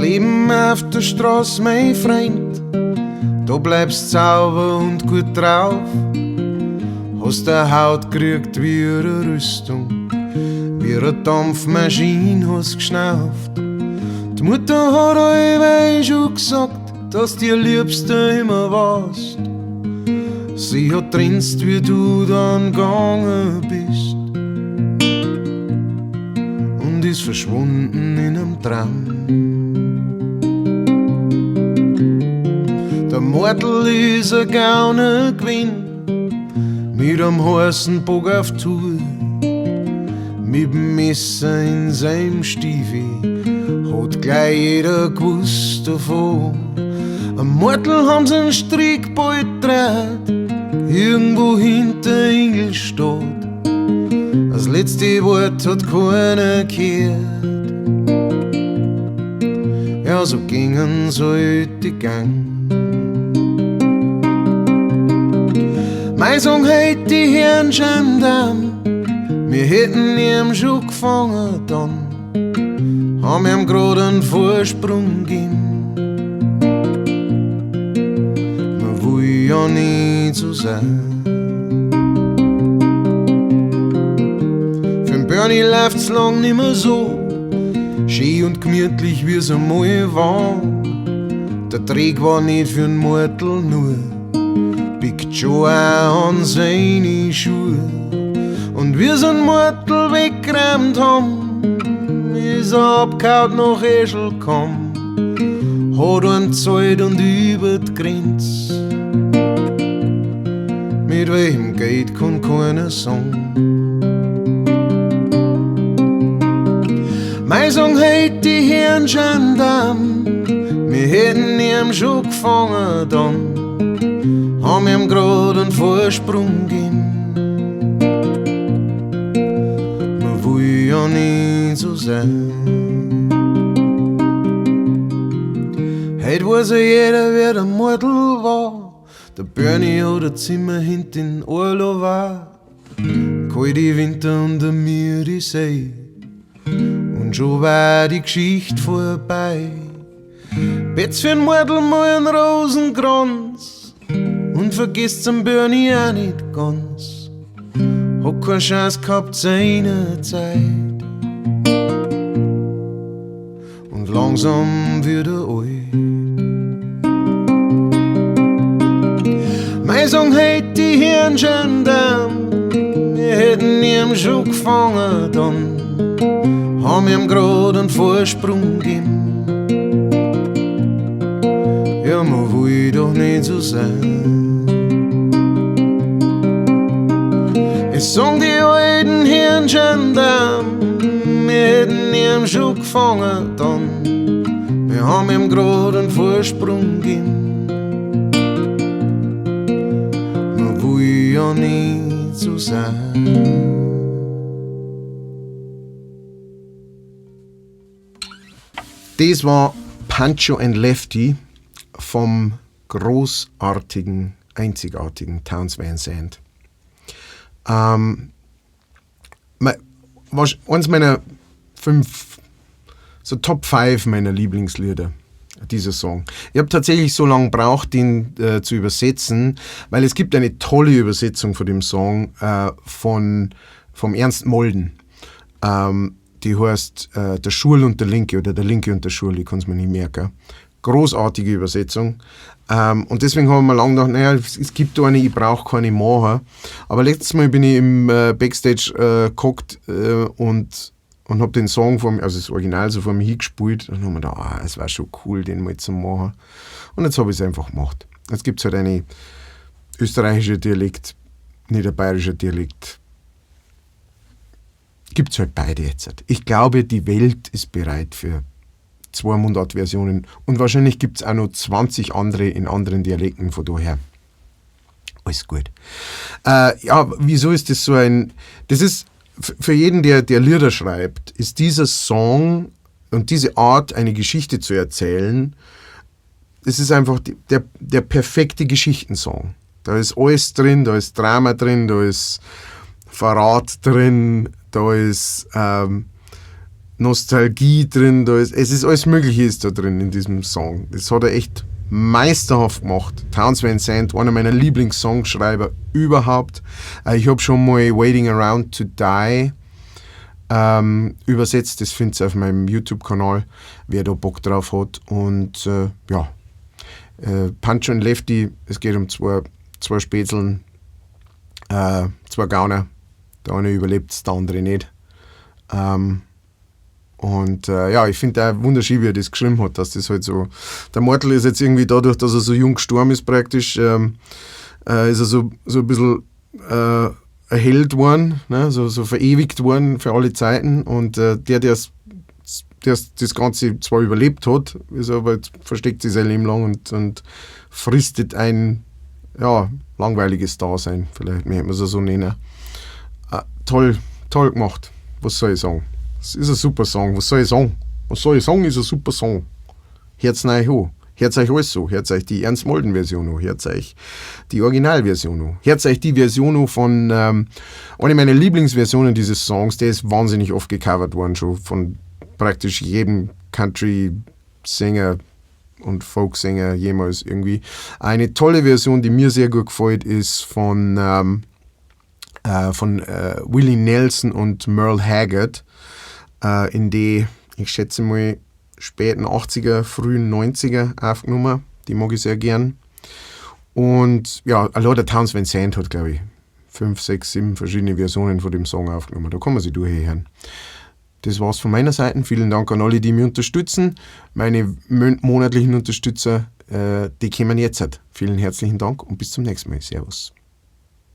Leben auf der Straße, mein Freund, da bleibst sauber und gut drauf. Hast der Haut gekriegt wie eine Rüstung, wie eine Dampfmaschine hast geschnauft. Die Mutter hat allweil schon gesagt, dass dir Liebste immer warst. Sie hat trinst, wie du dann gegangen bist und ist verschwunden in einem Tram. Der Mortel ist ein Gauner gewesen, mit einem heißen Bock auf Tour, mit dem Messer in seinem Stiefel, hat gleich jeder gewusst davon. Am Mortel haben sie einen Strickbold gedreht, irgendwo hinter Ingolstadt. Das letzte Wort hat keiner gehört. Ja, so gingen so die Gang. Mei Song heit die Herren Gendarm, wir hätten ihn schon gefangen dann, haben ihm grad einen Vorsprung gegeben. Man will ja nicht so sein. Für'n Bernie läuft's lang nimmer so schön und gemütlich, wie's einmal war. Der Dreck war nicht für'n Mortel nur, Big Joe auch an seine Schuhe. Und wir sind Mortel weggeräumt haben, ist er abgehauen nach Eschl gekommen, hat einen gezahlt und über die Grenze. Mit welchem Geld kann keiner sagen. Mei Song heit die Herren Gendarm, wir hätten ihn schon gefangen dann, haben ihm grad einen Vorsprung gegeben. Man will ja nicht so sein. Heut weiß ja jeder, wer der Mortel war. Der Bernie hat ein Zimmer hinten in Urlaub war. Kalte Winter und der müde See. Und schon war die Geschichte vorbei. Bet's für'n Mortel mal einen Rosenkranz und vergisst den Bernie auch nicht ganz. Hat keine Chance gehabt seiner Zeit. Und langsam wird er alt. Mei Song heit die Herren Gendarm, wir hätten ihn schon gefangen dann, haben ihm grad einen Vorsprung gegeben. Ja, man will doch nicht so sein. Ich sag die alten Herren Gendarm, wir hätten ihn schon gefangen dann, wir haben ihm grad einen Vorsprung gegeben. Man will ja nicht so sein. Das war Pancho and Lefty vom großartigen, einzigartigen Townes Van Zandt. Was, eins meiner fünf, so Top 5 meiner Lieblingslieder, dieser Song. Ich hab tatsächlich so lange gebraucht, den zu übersetzen, weil es gibt eine tolle Übersetzung von dem Song vom Ernst Molden. Die heißt Der Schul und der Linke oder Der Linke und der Schul, ich kann's mir nicht merken. Großartige Übersetzung. Und deswegen haben wir lange gedacht, naja, es gibt da eine, ich brauch keine machen. Aber letztes Mal bin ich im Backstage gehockt und hab den Song vor mir, also das Original so vor mir hingespielt. Und dann haben wir gedacht, es war schon cool, den mal zu machen. Und jetzt hab ich's einfach gemacht. Jetzt gibt's halt eine österreichische Dialekt, niederbayerischer Dialekt. Gibt's halt beide jetzt. Ich glaube, die Welt ist bereit für 2 Mundartversionen und wahrscheinlich gibt's auch noch 20 andere in anderen Dialekten, von daher alles gut. Ja, wieso ist das so ein... Das ist für jeden, der Lieder schreibt, ist dieser Song und diese Art, eine Geschichte zu erzählen, das ist einfach der perfekte Geschichtensong. Da ist alles drin, da ist Drama drin, da ist Verrat drin, da ist Nostalgie drin, es ist alles Mögliche ist da drin in diesem Song. Das hat er echt meisterhaft gemacht. Townes Van Zandt, einer meiner Lieblingssongschreiber überhaupt. Ich habe schon mal Waiting Around to Die übersetzt. Das findet ihr auf meinem YouTube-Kanal, wer da Bock drauf hat. Und ja, Pancho und Lefty, es geht um zwei Spätzeln, zwei Gauner. Der eine überlebt, der andere nicht. Und ja, ich finde auch wunderschön, wie er das geschrieben hat, dass das halt so. Der Mortel ist jetzt irgendwie dadurch, dass er so jung gestorben ist, praktisch, ist er so ein bisschen ein Held geworden, ne? So verewigt worden für alle Zeiten. Und der das Ganze zwar überlebt hat, ist aber jetzt versteckt sich sein Leben lang und fristet ein, ja, langweiliges Dasein, vielleicht möchte man es so nennen. Toll, toll gemacht, was soll ich sagen? Es ist ein super Song, was soll ich sagen? Was soll ich sagen, ist ein super Song. Hört's euch an. Hört euch alles so. Hört euch die Ernst Molden Version an. Hört euch die Originalversion an. Hört euch die Version an von einer meiner Lieblingsversionen dieses Songs, der ist wahnsinnig oft gecovert worden schon von praktisch jedem Country-Sänger und Folksänger jemals irgendwie. Eine tolle Version, die mir sehr gut gefällt, ist von Willie Nelson und Merle Haggard, in die, ich schätze mal, späten 80er, frühen 90er aufgenommen. Die mag ich sehr gern. Und ja, allein der Townes Van Zandt hat, glaube ich, 5, 6, 7 verschiedene Versionen von dem Song aufgenommen. Da kann man sich durchhören. Das war's von meiner Seite. Vielen Dank an alle, die mich unterstützen. Meine monatlichen Unterstützer, die kommen jetzt. Vielen herzlichen Dank und bis zum nächsten Mal. Servus.